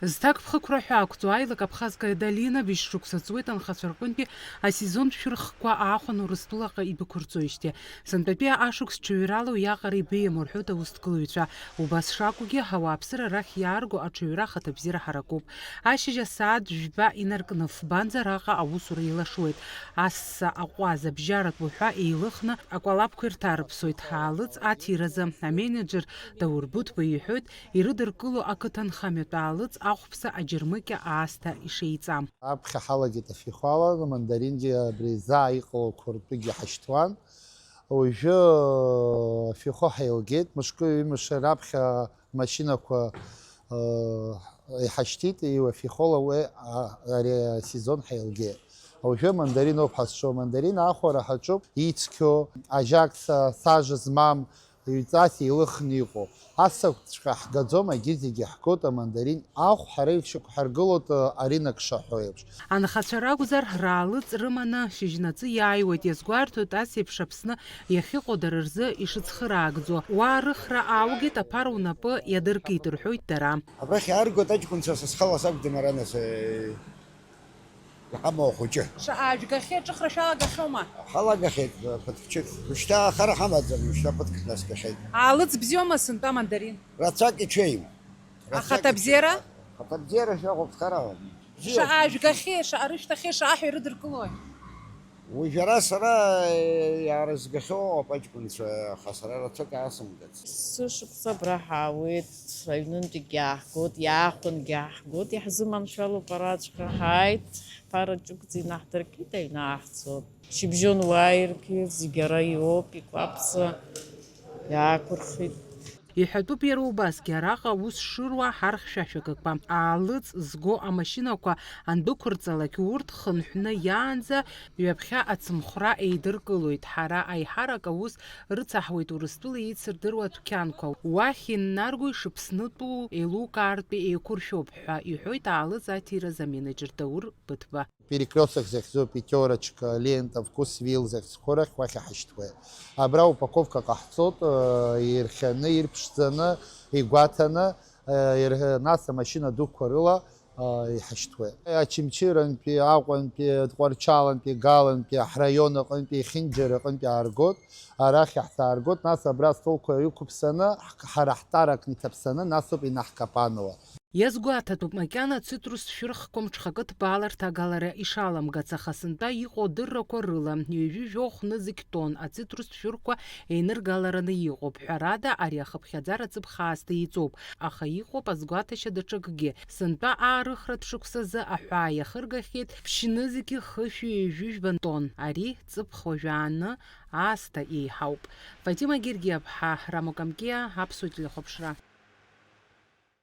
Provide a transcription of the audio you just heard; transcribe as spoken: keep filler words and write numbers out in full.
Зҭакԥхықәра ҳәа ақәҵоу аилак Абхазская долина быжь шықәса ҵуеит анхацәа рҟынтәи асезонтә шәырхқәа аахәаны Урыстәылаҟа идәықәырҵоижьҭеи. Сынтәатәи ашықәс ҽаҩрала уиаҟара ибеиам рҳәоит аусҭгылаҩцәа. Убас шакәугьы, ауааԥсыра рахь иаарго аҽаҩра ахаҭабзиара ҳаракуп. Ашьыжь асааҭ жәба инаркны фбанӡа араҟа аусура еилашуеит. Асса аҟәаз абжьаратә уҳәа еилыхны акәалаԥқәа ирҭарыԥсоит. Аалыҵ аҭиразы аменеџер Даур Быҭәба иҳәоит, ирыдыркыло ақыҭанхамҩатә аалыҵ ахәԥса аџьармыкьа аасҭа ишеиҵам. Аԥхьа ҳалагеит афихәала, амандарингьы абри заа иҟоу ақәыртәыгьы ҳашьҭуан. Уажәы афихәа ҳаилгеит, мышкы-ҩымш раԥхьа амашьынақәа, э, иҳашьҭит, иуа фихола уи, а, ари асезон ҳаилгеит. Уажәы амандарин ауп ҳазҿу, амандарин аахәара ҳаҿуп, ицқьоу, ажьакца, сажа змам, ҩҵас еилыхны иҟоу. Асакәҵәҟьа ҳгаӡом, агьы зегьы ҳгоит, амандарин ахә ҳара ишықәҳаргылоит, э, аринак шаҳәо еиԥш. Анхацәа ракәзар, раалыҵ рыманы шьыжьнаҵы иааиуеит, иазгәарҭоит ас еиԥш Аԥсны иахьыҟоу дара рзы ишыцхыраагӡо. Уа арыхра ааугеит, аԥара унапы иадыркит, рҳәоит дара. Абрахь иааргоит аҷкәынцәа, са схала сакәӡам ара нас, э, иҟамоу ахәыҷы. Шаҟа жәгахьеи аҿыхра шәалагахьоума? Ҳалагахьеит, э, ԥыҭк ҿык. Ушьҭа ахара ҳамаӡам, ушьҭа ԥыҭк ҳнаскьахьеит. Аалыҵ бзиоума сынтәа амандарин? Рацәак иҽеим. Ахаҭабзиара? Ахаҭабзиара шәаҟәыԥхарала. Шаҟа жәгахьеи, шаҟа рышьҭахьеи, шаҟа ҳәа ирыдыркылои? Уи жәара сара, э, иаарызгахьоу ауп аҷкәынцәа, аха сара рацәак аасымгац. Сышықәса абра ҳаауеит, аҩнынтәигьы ааҳгоит, иаахәангьы ааҳгоит, иаҳзыманшәалоуп араҵәҟьа. Ҳааит, ҳԥара ҷыкәӡа инаҳдыркит, аҩны ааҳцоит. Шьыбжьон уааиргьы зегь ара иоуп, икәаԥӡа иаақәырхит. Иҳәатәуп иара убасгьы, араҟа аус шыруа ҳархьшәашәа гақәа, аалыҵ зго амашьынақәа андәықәырҵалак, урҭ хынҳәны иаанӡа ҩаԥхьа ацымхәра еидыркылоит. Ҳара аиҳарак аус рыцаҳуеит Урыстәыла еицырдыруа адәқьанқәа. Уахь иннарго ишыԥснытәу еилукаартә еиқәыршәоуп ҳәа иҳәоит аалыҵ аҭиразы аменеџер Даур Быҭәба. Перекресток захьӡу, Пятерочка, Лента, Вкусвилл захьӡқәоу рахь уахь иҳашьҭуеит. Абра упаковка ҟаҳҵоит, э, ирхианы, ирԥшӡаны, игәаҭаны, э, ир-, нас амашьына дуқәа рыла, э, иҳашьҭуеит. Очамчырантәи, Аҟәантәи, Тҟәарчалантәи, Галантәи, ҳраион аҟынтәи, Хьынџьара аҟынтәи ааргоит, арахь иаҳзааргоит, нас абра астолқәа иқәыԥсаны, ҳк-, ҳара ҳтаракны иҭаԥсаны, нас ауп инаҳкапануа. Иазгәаҭатәуп, макьана ацитрустә шәырхқәа мҽхакы ҭбаала рҭагалара ишаламгац, аха сынтәа иҟоу адыррақәа рыла, ҩажәи жәохә нызқь тонн ацитрустә шәырқәа еиныргалараны иҟоуп. Ҳәарада, ари ахыԥхьаӡара ҵыԥх аасҭа еиҵоуп, аха иҟоуп азгәаҭашьа даҽакгьы. Сынтәа аарыхратә шықәсазы аҳәаа иахыргахьеит ԥшьнызқь хышәи ҩажәи жәба тонн. Ари ҵыԥх уажәааны аасҭа еиҳауп. Фатима Гергиаԥҳа, Рамо Камкиа, Аԥсуа телехәаԥшра.